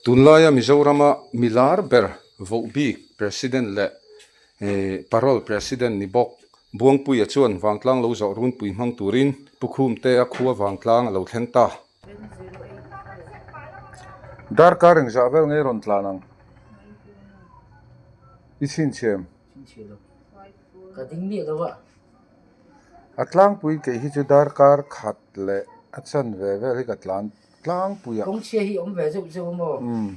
Tunlaia Mizorama milar ber voh bik President leh Parole President ni bawk Buangpuia chuan Vangtlang lo zawh runpui hmang turin Pu Khumtea khua Vangtlang a lo thleng ta. Darkar engzah vel ngei rawn tlan ang i chhinchhiam. Ka ding miah lo a. A tlangpui kei hi chu darkar khat leh a chanve vel hi ka tlan tlangpui a. Kawngchhia hi awm ve zeuh zeuh a maw? Umm.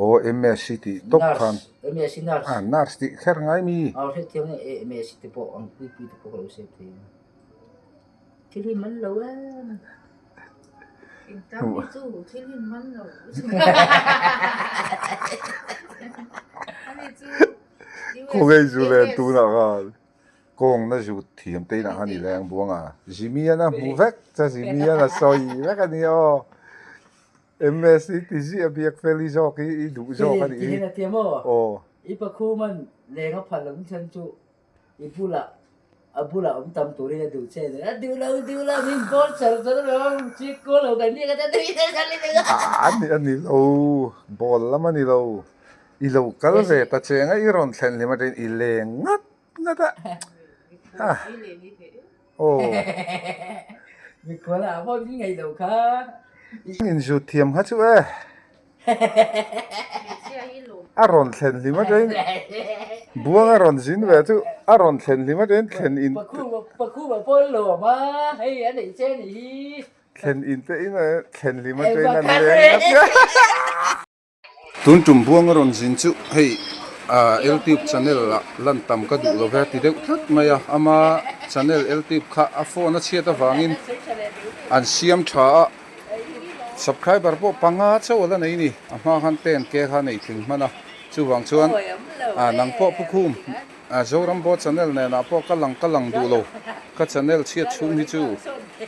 Aw MSc tih tawp khan. Nurse, MSc nurse. Ah nurse tih kher ngai mi. Aw hrethiam e MSc te pawh ang pui pui te pawh ka lo save thei a. Thil hi man lo em. Engtam hi chu thil hi man lo. Ani chu Khawngaih zu len tunah khan kawng na zut thiam te inah khan i leng buang a. Zimian a hmu vek cha Zimian a sawi vek a ni aw. MS i ti ziah biak fel i zawk hi i duh zawk a nih hi. Aw. I pakhuman leng a phal ang chhan chu I bulah a bulah awm tam turin a duh che a a duh lo duh lo min bawl char char alawm chik kual lo kan nia ka ti a. A ni a ni lo ball lam a ni lo i lo kal ve ta che anga i rawn thlen hlim atangin i leng ngat ngat a ha aw. Mikhual ah pawh min ngaih loh kha. Inzut thiam kha chu e. A rawn thlen hlim atangin buang a rawn zin ve chu a rawn thlen hlim atangin thlen in thlen in te in thlen hlim atangin an leng ngat ngat. Tun tum buang a rawn zin chu hei Ltube channel ah lan tam ka duh lo ve a ti deuh tlat mai a, ama channel Ltube kha a phone a chhiat avangin an siam tha a. Subscriber pawh panga chauh a la nei ni. A hma khan ten ke kha nei tling hman a. Chuvang chuan ah nang pawh Pu Khum ah Zoram Board channel nenah pawh ka lang ka lang duh lo. Ka channel chhiat chhung hi chu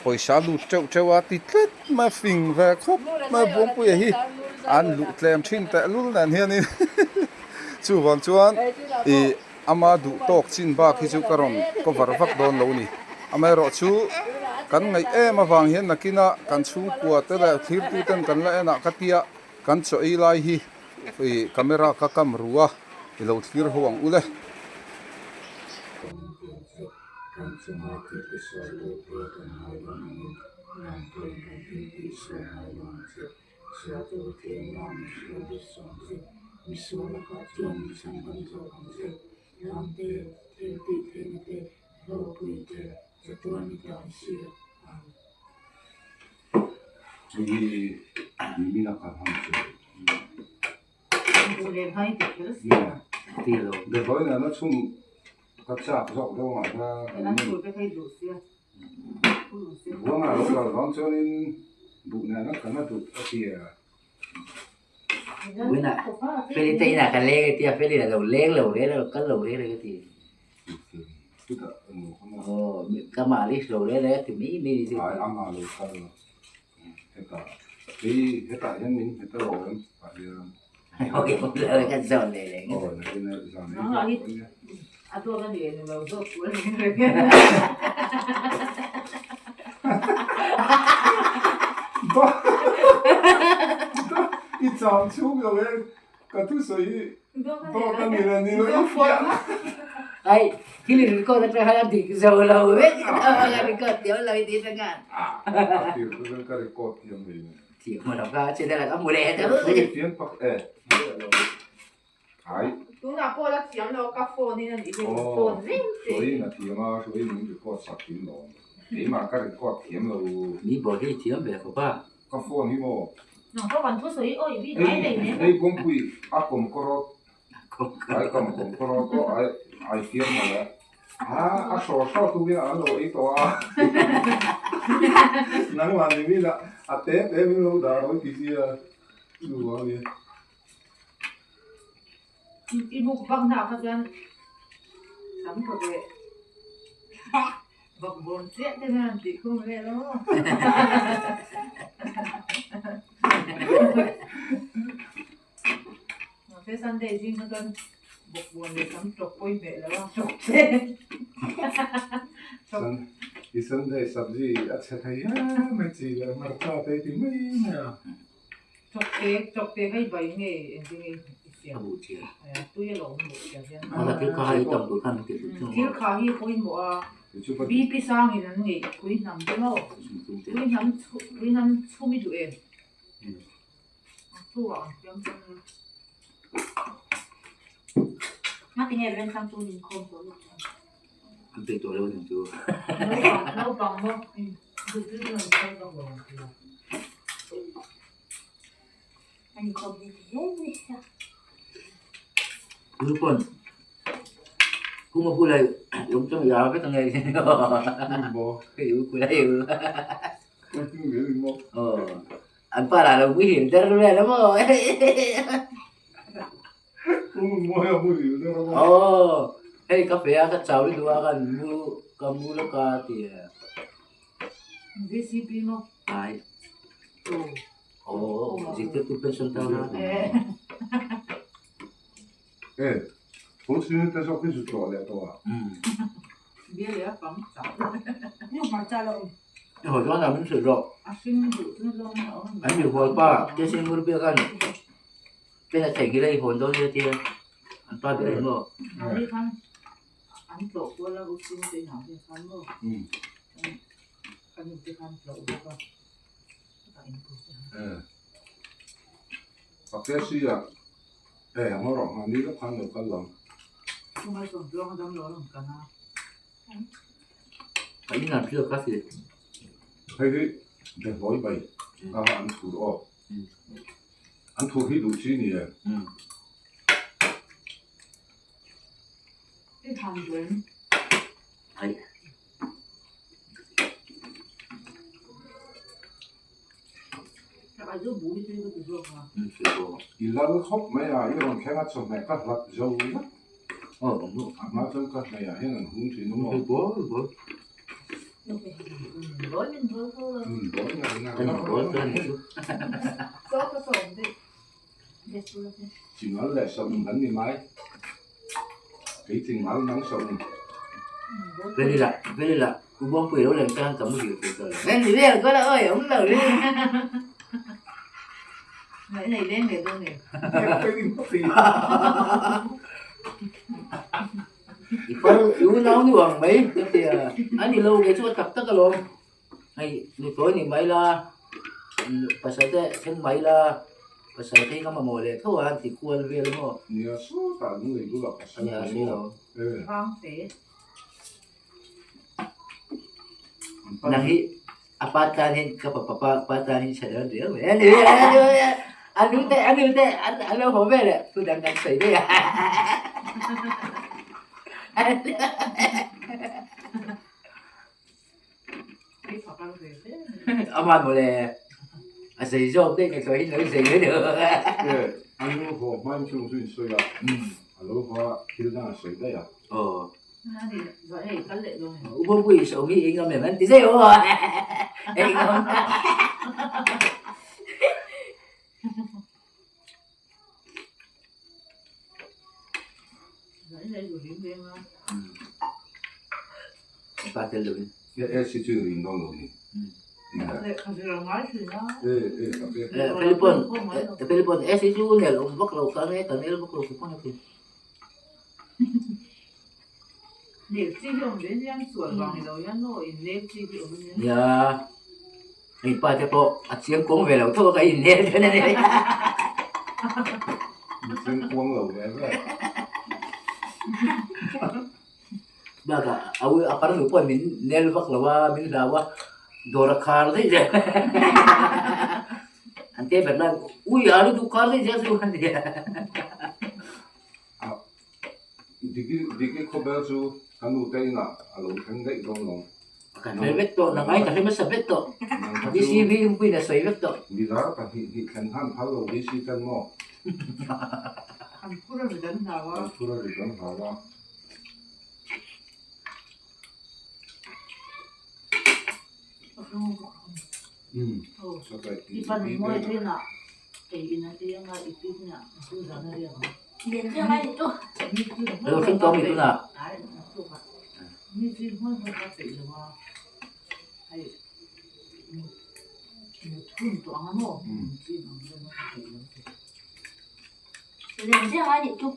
pawisa lut teuh teuh a ti tlat mai a fing ve khawp mai a Buangpuia hi an luh tlem thin teh lul nen hianin chuvang chuan ih Ama duh tawk chin bak hi chu ka rawn cover vak dawn lo ni. Amaherawhchu, kan ngaih em avang hian nakinah kan chhungkua te leh thlirtu ten kan la enah ka tia kan chaw ei lai hi ih camera ka kam ru a, i lo thlir ho ang u le. Ka chak zawk deuh ah khan Buanga lo kal vang chuanin duh nena kan a duh a ti a. Buina Feli te inah ka leng a tia Feli a lo leng lo reng a lo kal lo reng reng a ti. Aw ka mah list lo reng reng a ti mai mai ni chu. Ai ama lo kal lo hetah hei hetah hian min hmet a lo awm tah hian. Kan zawn leh leh nge. Aw nakin a zan ei zawk a nia. A dawt a ni lo zawk tur a ni. I cham chhung lo e ka thusawi hi dawt a ni le ni lo i fiah. Ai thil in record atang khan a dik zo lo vek a record thiam lo i tih atang khan. A tir chu chuan ka record thiam ve ni. Thiam lo kha chu la ka hmu leh ta. Thiam pak e. Ai. Tunah pawh la thiam lo ka phone in a nih hi phone reng che. Hruaiin a thiam a, hruaiin min record sak thiam lo. Keimah ka record thiam lo. Ni bawh hi thiam ve khawp a. Ka phone hi maw. Nang pawh kan thusawi awi bik mai nei nen. Hei kawngpui a kawmkawrawt ai kam kawmkawrawt pawh ai ai fiam lo e. A a hraw hraw tu hian an lo ei tawh a. Nangmah ni min a a te te min lo dah rawih ti sia chu a nia. I mukbang na kha chuan tam ka ve. Bawk bawn chiah te hian tih khum vel aw. Mahse Sunday zing kha chuan bawk bawn leh tam tawk pawh i hmeh lo a, tawk che. I Sunday sabzi a chhe thei em mai chi leh hmarcha te i ti mai mai a. Chawkte chawkte hei bai nge engtin nge i siam? A buh chiah. Tui a lo awm buh chiah hian. A thil kha hi tam tur khan min ti hlut thung a. Thil kha hi pawimawh a. BP sangin an ngeih pui hnam te maw? Pui hnam pui hnam chhum i duh em? A chhuah ang siam chuan. Ngatinge Remsang chu min khawm tawh lutuk ang. An peih tawh lo aniang chu. Naupang naupang maw duh tui chuan an khawm vak lo ang tia. An inkhawm hi ti hle mai sia. Guru pawn kuma bula awm chuan i ar vek ange hei u kula hei u. Aw an pa lah lo muhil der vel a maw. Aw hei ka pe a ka chau lutuk a kan mu ka mu lawk a ti a. VCP maw? Ai. Aw zirtirtu pension ta kha. E tho chhung te zawk hi zu tlawh leh tawh a. Bia leh a pang chak. Nu hmarcha lo awm. I haw chuan a min hrilh rawh. A hring duh chu zawng a awm. An mi hual pa Jason Murphy khan pen a theihnghilh a i hawn dawn nia tia an pa ber in maw. Mahni khan an tlawh kual a u chhung te inah hian khan maw. Kan in te khan tlawh bawk a. Pakesi ah e ngaw rawh mahni lawk khan lo kal lo. Ka in an hriat kha si. Hei hi Behlawi bai a an thur aw. An thur hi duh chi ni e. Ai. I lal khawp mai a, i rawn thleng a chawhmeh ka hlat zo vek. A hma chuan ka hmeiah hian an hung thin a maw? Chingal leh saum an ni mai. Kei chingal nang saum. Velila, velila, u Buangpui lo lem khan ka muhil thei tawh lo. Nen ni vel ka la awi awm lo ri. Ngai nei leng leh dawn em? I par i unau ni ang mai ka ti a. A ni lo kei chu a tak tak alawm. Hei nuthlawi ni mai la, pasal te thleng mai la, pasal te hi ka mamawh leh tho a an ti kual vel maw? Nia sawtah nung lei bulah pasal a ni maw? Nang hi a pa tan hian ka pa pa pa tan hian chhan an riau mai a ni a nu te a nu te an an lo haw vel e thu dang kan sawi daih a. Aman mawle a zei zawk daih ngaihtuah hi lo zei mai deuh. E a nu haw hmain chung chu in sawi a, a lo haw a thil dang a sawi daih a. Aw. U Bawngpui sawm hi eng ngam em an ti zeuh aw. Eng ngam. Pa tel lo in. E si chu rin dawn lo ni. Philippine Philippine e si chu nel awm vak lo ka nge ka nel vak lo ku pawn a ti. Nia hei pa te pawh a chiang kuang ve lo tho a ka inhel dawn a ni. Chiang kuang lo ve ve. Bakah a ui a parnu pawh min nel vak lo a min hlau a dawr a khar daih zel an te ber nan ui a lutuk khar daih zel chu a nia. Diki Diki khawbel chu ka nu te inah a lo thleng daih dawn lo. Ka hre vek tawh, nang ai ka hre hmasa vek tawh. Nang kha chu DCV Rinpuiin a sawi vek tawh. Milar pahnih hnih thlen khan phal lo DC ten maw? An phur a ri dan hlau a. An phur a ri dan hlau a. Lo thleng tawh mi tunah. Hei mut hun tawh ang a maw? Chin ang vel a ka peih lo ti. Lem ziah a nih chu.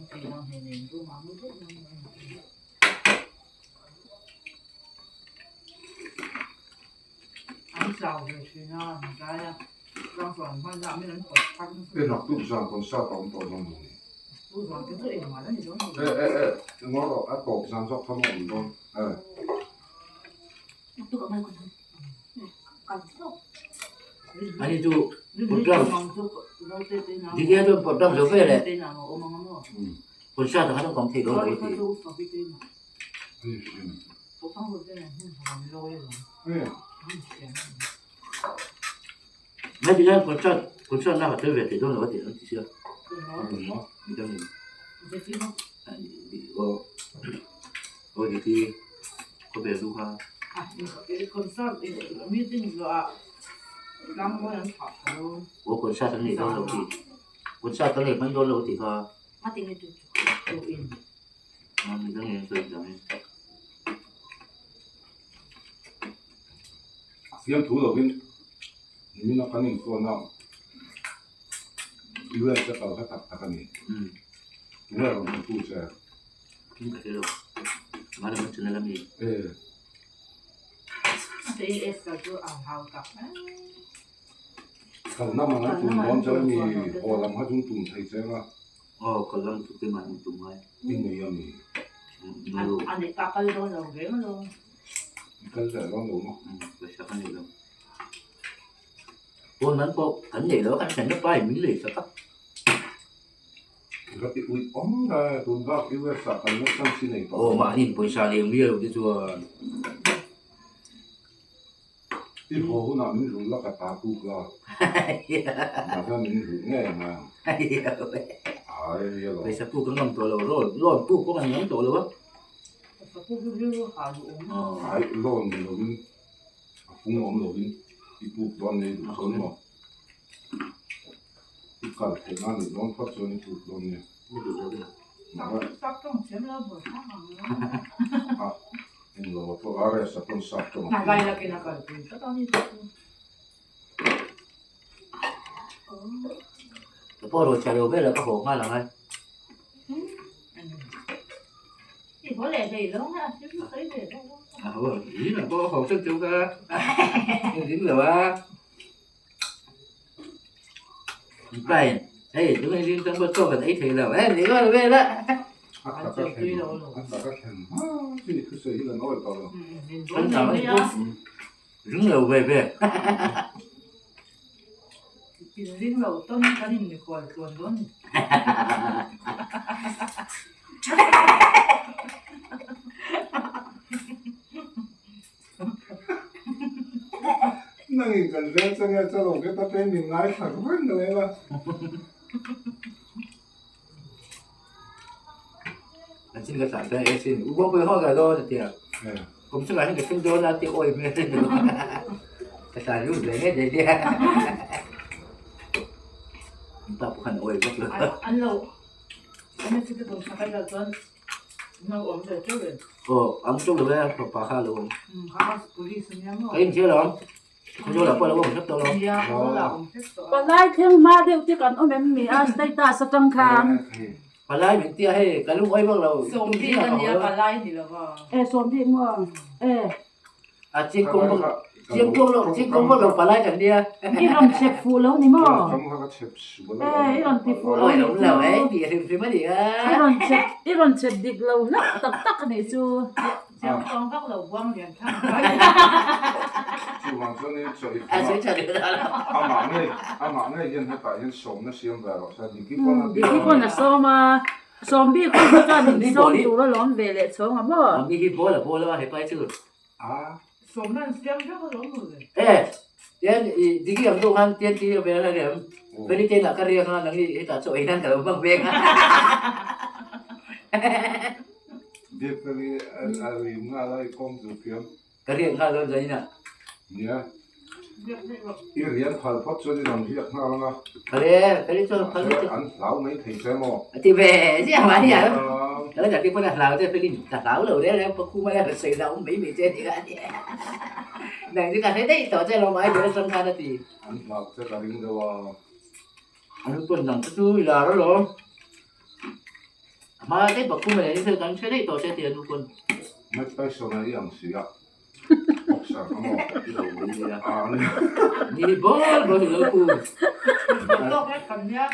Ka peih ang hei nen room ah mu daih mai mai. An chau ve thin a, an zai a, tlangsawn hman ah min an pawt phar nasa. Hei naktuk zan concert a awm tawh dawn lo ni. Chu zan te chu engmah la ni dawn lo. E e e, ngaw rawh, a tawp zan zawk kha maw awm dawn e. Naktuk a mai kun ang. Kal tawp. Ani chu program Didia chuan program zo ve le. Concert ah khan an kawm thei dawn lo a ti. Mai ti hian concert concert na ka tel ve thei dawn lo a ti an ti sia. Midang in aw aw diki khawvel lu kha. Aw concert an nei dawn lo a ti concert an nei hman dawn lo a ti kha. Fiamthu lovin nimin a kan inphone a US a kal kha tak tak a ni. Tunge rawn hmutu che? E. Kalna man an tum dawn chuan mi haw lam kha chu tum thei che anga. Aw kal lam chu keimah in tum ngai. I nei a mi? A nei ka kal dawn lo reng alawm. I kal leh dawn lo maw? Pawisa ka nei lo. Phone man pawh kan nei lo a, kan thianna pa in min lei sak a. Ka ti uih awm ta e, tun bak US ah kan la chance i nei tawh. Aw mahni in pawisa nei ang miah lo te chuan. I haw hunah min rulh la ka ta tuk la. Tunah hian min rulh ngei ang a. Ai a lo. Pawisa puk a ngam tawh lo, loan loan puk pawh kan ngam tawh lo a. Pawisa puk hi rilru hah duh awm. Ai loan ni lovin a fung awm lovin i puk dawn nei duh chuan maw. I kal theih nan i dawn phawt chuan i puk dawn nia. Ni duh lo ila. Sap tawng thiam lo buai thlak ang lo. Eng lo a pawh RS a pawn sap tawng a ti. Vai lakin a kalpui tlat a ni chu. Ka pawh rawn chhe lo vel a ka haw nghal ang a. I haw leh hlei lo nge a thil sawi ve bawk a. A haw zing ah pawh a haw teuh teuh ka zing lo a. Pai hei tunge zing tang pawh chaw kan ei thei lo e ni rual vel a. A tak a thlen a tak a thlen hma chu i thusawi hi kan awi tawh lo. Kan chau a ni ring lo ve ve. In ring lo tawn kan in mikhual tluan dawn ni. Nangin kan vel che nge chu lo hret atangin min ngaithla reng reng a. An chin ka tlan ta e sin u bawk pui ho ka dawn a tia. Kum chungah hian ka thleng dawn a ti awi hmel a ni. Ka tlan lut ve nge daih nia. Pa pawh khan awi vak lo. An lo an lo chite tur sakei lah chuan Aw ang chu lo e fapa kha lo awm. Ka in thil awm. Khawzawl ah pawh lo awm hrep tawh lo. Palai thleng hma deuh te kan awm em mi a status atang khan. Palai min tia hei ka lungawi vak lo. Sawmbi ka nia palai ni lo va. E sawmbi maw e. A chiangkuang vak chiangkuang lo chiangkuang vak lo palai kan nia. I rawn chep fuh lo ni maw? E i rawn ti fuh lo nih chu. Ti hrim hrim a ni a. I rawn chep i rawn chep dik lo hlauh tak tak a nih chu. Chiangkuang vak lo buang lian thang. Chuvang chuan i chaw i fung a. Amah ngei amah ngei hian hetah hian sawmna siam ve rawh se Diki pawn a ti. Diki pawn a sawm a. Sawm bik ho hi chuan in sawm tur a lawm ve leh chhawng a maw? Mi hi bawl a bawl a hepa hi chu. Sawmna an siam vek a lawm mawle. E tian i digi ang deuh khan tian ti ve a rem. Feli te inah ka riak a nang hi hetah chaw ei nan ka lo hmang veng a. Biak feli a rim nghal a i kawng chu thiam. Ka riak nghal dawn zanin ah. Nia. I rian phal phawt chuan i rawn riak nghal ang a. Phal e, Feli chuan phal lutuk. An hlau mai thei che maw? A ti ve ziah mai a. Ka la ti pawn a hlau che Feli ka hlau lo reng reng Pakhuma hian rawn sawi hlau mai mai che a ti kha a ti. Nang chu ka hre daih tawh che lawm idol atang khan a ti. An hlau che ka ring deuh a. An pawn nang te chu i lar alawm. A hma daih Pakhuma nen hi kan hre daih tawh che a ti a nu pawn. Mike Tyson a i ang si a. Boxer ka maw? I lo nia. Ni bawl bawl i lo ku. Tawk vek kan nia.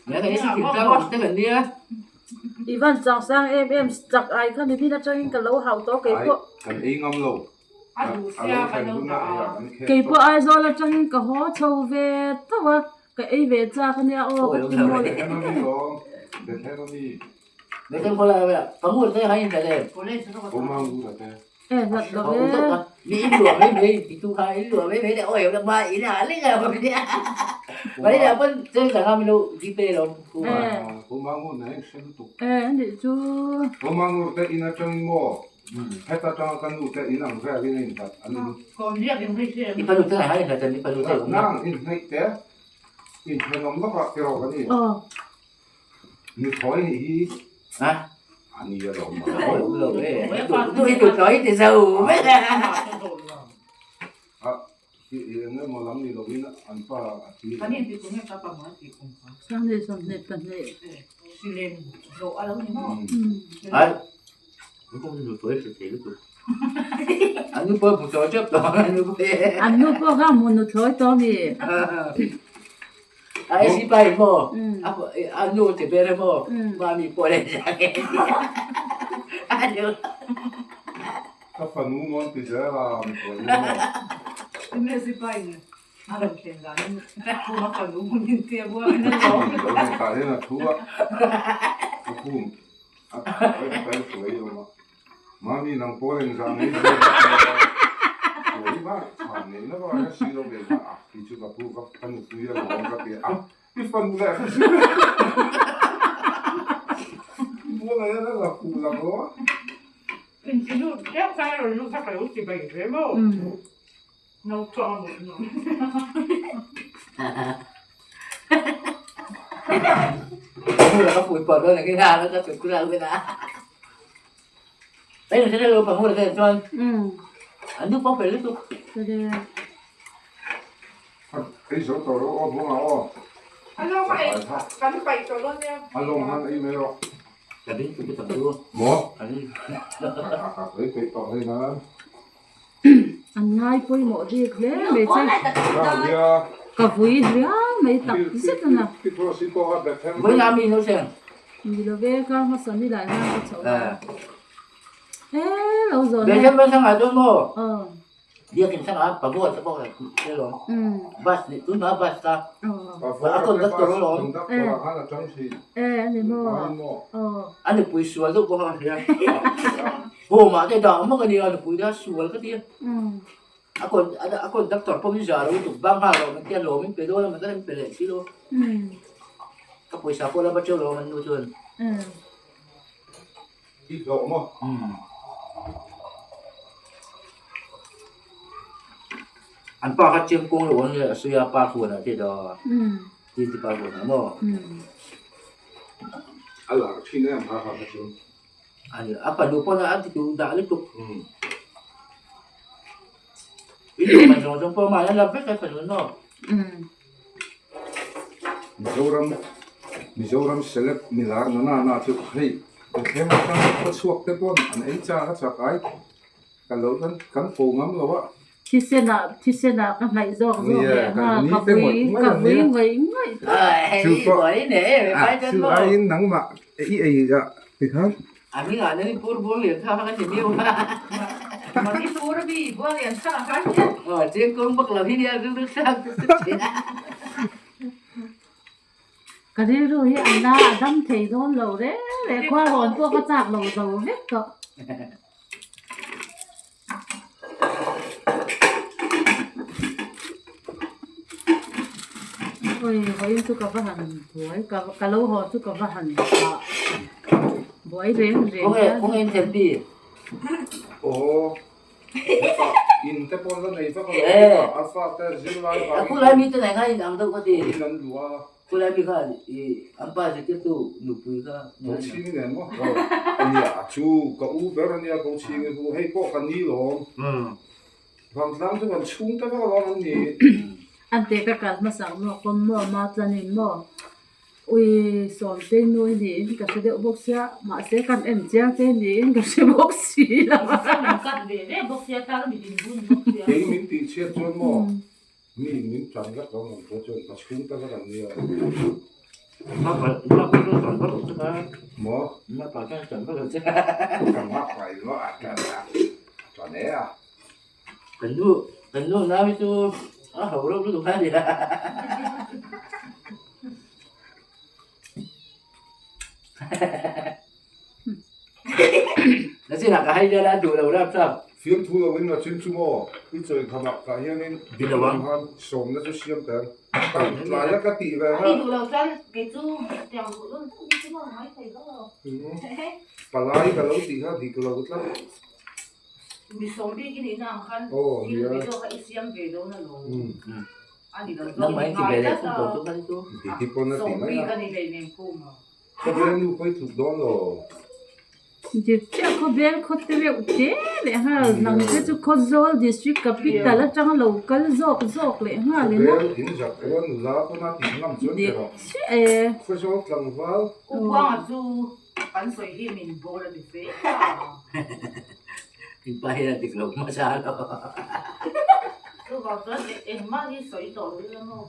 Nia kan isi thingtlang awm te kan nia. I van chang sang em em chak ai kha ni bin atangin ka lo hau tawh kei pawh. Kan ei ngam lo. A duh sia kan lo dah a. Kei pawh Aizawl atangin ka haw chho ve tho a, ka ei ve chak ania aw ka ti mawl. Bethlehem khaw lai a pangul te hai in hlel em. E hlat lo ve. Mi in luah mai mai ti tu kha in luah mai mai le oi ma in a lek a ma nia. Mai la pon chen ka ngam lo gpay lo ku. E ani chu. Mangur te in atang maw heta tang ka nu te in ang vel in in hlat an in. I panu te hai hlat an i panu te. Nang in hnaih te in thenawm lawkah tiraw ka ni. Nuthlawi nih hi a a ni a lawm lo e tu hi nuthlawi ti zo vek a a hi eng emaw lam ni lovin an pa a thi ai nuthlawi hre thei lutuk an nu pawh hmu tawh tep tawh an nu pawh an nu pawh kha hmu nuthlawi tawh mi. A sipai maw a nu ti ber maw mami pawh le Ka fanu maw an ti zel a mi pawh ni maw. Tunge sipai ni a rawn thlen danin khum a fanu maw min ti a buai a lawm. Tah hian a thu a a khum a hruai awm a. Mami nang pawh engzah ngei zui ka tia sawi vak chhan ngei na vak hian si lo ve kha a ti chu ka pu ka ka nupui a lawm ka ti a i fanu leh ka si buanga hian a la fuh lak lo a. Inti lut chiah kha a rawn lut kha ka lo ti bai ve maw no chuang a mut nuam. Ka pui pawh dawn ang i ka chhuk kual vel a. Hei hre lo pahmur te chuan an nu pawh fel lutuk. Ei zo tawh rawh aw buanga aw. A lawng a ei kan paih tawh dawn nia. A lawng han ei mai rawh. Ka ding chu ka chu. Maw? A ei peih tawh hei na. An ngai pawimawh bik hle mai che. Ka vui hliam mai tak zet a na. Vawiin a mi no seng. Ni lo ve kar hmasa ni lai hian ka chhoh a. E lo zawn e. Bethlehem veng ah chuan maw? Biakin sang ah pavua te pawh ka lawm. Bus ni tun hma bus ka. A conductor a lawm. E ani maw? A nupui sual deuh pawh a hria. Home ah te dah mak a nia nupui te a sual ka tia. A con a conductor pawh min zah lo lutuk bang nghal rawh min tia lawm in pe dawn a man ka pe leh si lo. Ka pawisa pawh la va teuh lo an nu chuan. I hlawh maw? An pa kha chiang kawng lo ang nge a sawi a pa huan ah te dah ti ti pa huan ah maw? A lar thin em kha kha chu. Ani a fanu pawn a ti tu dah lutuk. I duh man zawng zawng pawh mahni a la vek a fanu maw? Mizoram Mizoram celeb milar na na na chu hei Bethlehem atang khaw chhuak te pawn an ei chak a chak ai ka lo kan kan fo ngam lo a. Thisen ah thisen ah ka hnaih zawk zawk leh nghal ka vui ka vui ngawih ngawih tawh. Chu pawh a chu aiin nangmah i ei ah tikhan. A hmingah nan i pur buang lian tha kha kan ti miau a. Mani pur a mi buang lian tha kha an ti. Aw chengkawng bak lo hi nia rilru hrang chu chu thin a. Ka rilru hi a la a dam thei dawn lo reng reng khua rawn pawh ka chak lo zo vek tawh. Oi vawiin chu ka va han buai ka ka lo haw chu ka va han ah buai reng reng Khawnge hian. khawnge in thlenpi? Aw heta in te pawn la nei vak alo Eh. a fate zirlai A vangin khulai mi te nei kha in ang deuh ka ti. in an luh a. Khulai mi kha i an pa zirtirtu nupui kha Bochhingi nen maw? Ania chu ka u ber ania Bochhingi hu hei pawh ka ni lawm. Vantlang chu kan chhungte vek alawm an ni. An te ka kal hmasak maw kawm maw ma tlanin maw ui Sawmtei nui niin ka hre deuh bawk sia mahse kan en chiang te niin ka hre bawk si lo a. Kei min tih chhiat chuan maw mi min tlan vek lo ang pawh chuan ka chhungte vek an nia. Maw? Ka nghak pai lo a tlan a tlan e a. Kan nu kan nu nau hi chu a ho reuh lutuk a nia. Nachinah ka hai vel a duh lo rap rap. Fiamthu lo in Rachin chu maw i chawi khamah kah hianin Dilo ang. khan sawmna chu siam teh ang. Tlai a ka tih ve kha. I duh lo chuan kei chu tiang duh dawn tak hi chu maw ngai thei vak lo. Palai ka lo tih kha dik lo tlat. Mi sawm bik i nihna ang khan thil video kha i siam ve dawn alawm. A ni lo zawk i ni ngai tlat a. Sawm bik a ni hleinem khum a. Khawvel nu pawh i tluk dawn lo. Dik chiah khawvel khaw te reuh te leh nghal nang te chu Khawzawl district capital atanga lo kal zawk zawk leh nghal in a. Khawvel in zak rual nula pawn a tih ngam chuan Dik erawh chiah e. Khawzawl tlangval. U Buanga chu Kan sawi hi min bawl a ni fe a. In pa hian a dik lo hmasa lo. Chuvang chuan engmah hi sawi tawh lo ila maw?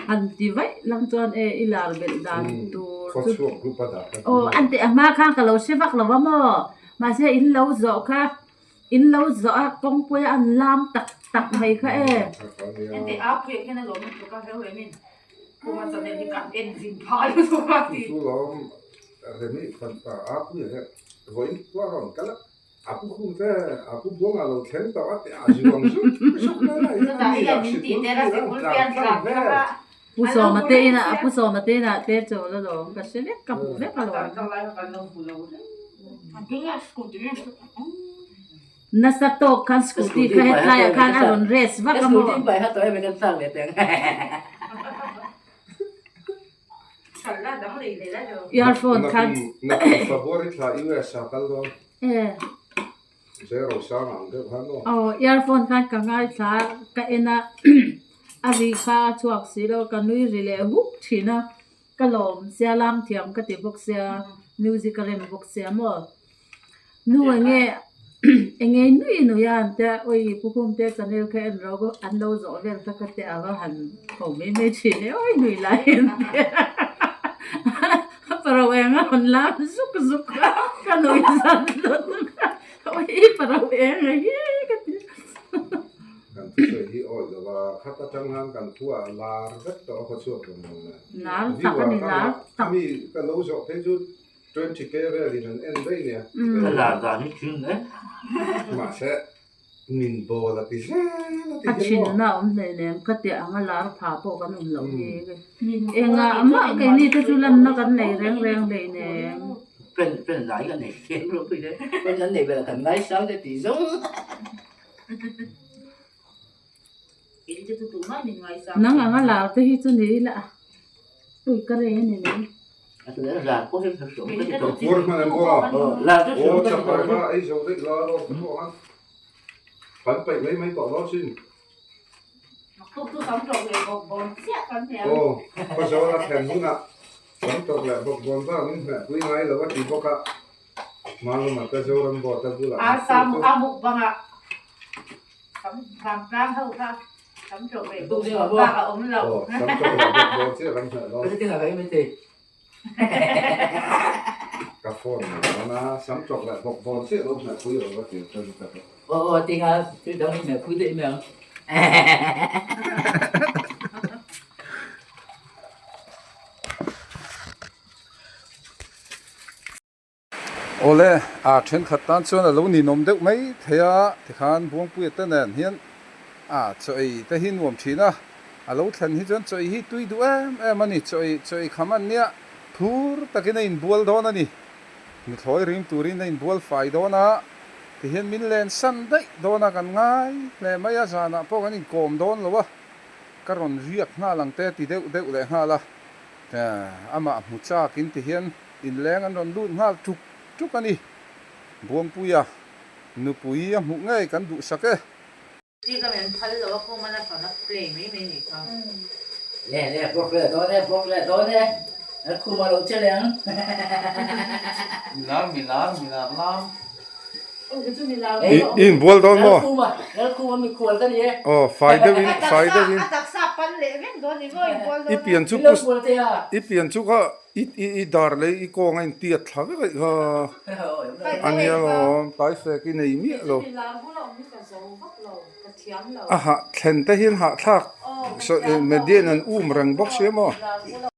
Han ti vaih lang chuan e i lar belh dan tur chu. Khawchhuak group a dah kha. Aw an tih a hma khan ka lo hre vak lo a maw? Mahse in lo zawh kha in lo zawh a kawngpui a an lam tak tak mai kha e. Engti a puiah khian a lawm lutuk a reu em in. Kuma channel hi kan en zin phah lutuk a ti. Chu lawm Remi a puiah hian vawiin khua a rawn kal a, a pu khum te a pu buangah lo thleng tawh a ti a zuang zuk zuk mai a Chutah hian min tih tel a sikul pian tlang thlak a. Pu Sawma te inah Pu Sawma te inah te chawl alawm ka hre vek ka hmu vek alawm. Nasa tawk khan scooty kha hetlai ah khan a rawn race vak a maw? Earphone khan. Aw earphone khan ka ngaithla ka en a a ri kha a chhuak si lo ka nui ri leh huk thin a ka lawm sia lam thiam ka ti bawk sia music a rem bawk sia maw. Nu enge enge nui nui a an tia awi pu khum te channel kha en ro an lo zawh vel kha ka ti a va han ho mai mai thin e awi nui lai an tia a paro eng a rawn lam zuk zuk a ka nui zan lutuk a awi paro eng a hi ka ti. Kan thusawi hi awi lo a khat atang khan kan khua a lar vek tawh a khawchhuak reng lo nen. Lar tak a ni lar tak. Ami ka lo zawh phei chu 20 k velin an en daih nia. Ka lar dan hi thin e. Mahse min bawl a ti zel a ti A hian maw. thinna a awm hleinem ka tih anga lar pha pawh kan awm loh hi. Engah mah keini te chu lanna kan nei reng reng hleinem. Pen pen lai ka nei tlem ropui hle. Pen an nei vel kan ngaisang te tih zawng. Nang anga lar te hi chu ni ila ui ka rei a ni mai. Vangtlang ho kha tam tawh ve bawk bak a awm lo. Ka phone a dawn a, sam tawk leh bawk bawn chiah lo hmeh pui lo va ti ka zu ta tawh. Aw aw tinga thil dang i hmeh pui daih mai ang. Awle, a thenkhat tan chuan a lo ninawm deuh mai thei a, tikhan Buangpuia te nen hian a chaw ei te hi nuam thin a, a lo thlen hi chuan chaw ei hi tui duh em em a ni, chaw ei chaw ei kham an nia, phur takin a inbual dawn a ni, nuthlawi rim turin a inbual fai dawn a, tihian min len san daih dawn a kan ngai hle mai a, zanah pawh kan inkawm dawn lo a, ka rawn riak nghal ang te ti deuh deuh leh nghal a, amah hmu chakin tihian. Inleng an rawn lut nghal tuk tuk a ni. Buangpuia, Nupui a hmuh ngei kan duhsak e. Ti ka men phal lo a khum a na fana play mai mai nih kha. Le le bawk leh dawn e bawk leh dawn e a khum a lo che leh ang. Milar milar milar lam. I inbual dawn maw? Lalkhuma Lalkhuma mikhual ka ni e. Aw fai deuhin fai deuhin. A taksa pan leh vek dawn ni maw inbual dawn I pian chu Min lo bual teh a. I pian chu kha i i dar leh i kawng a intiat thla vek aih kha. A nia lawm tlai fek i nei miah lo. A hah thlen te hian hahthlak median an um reng bawk sia maw?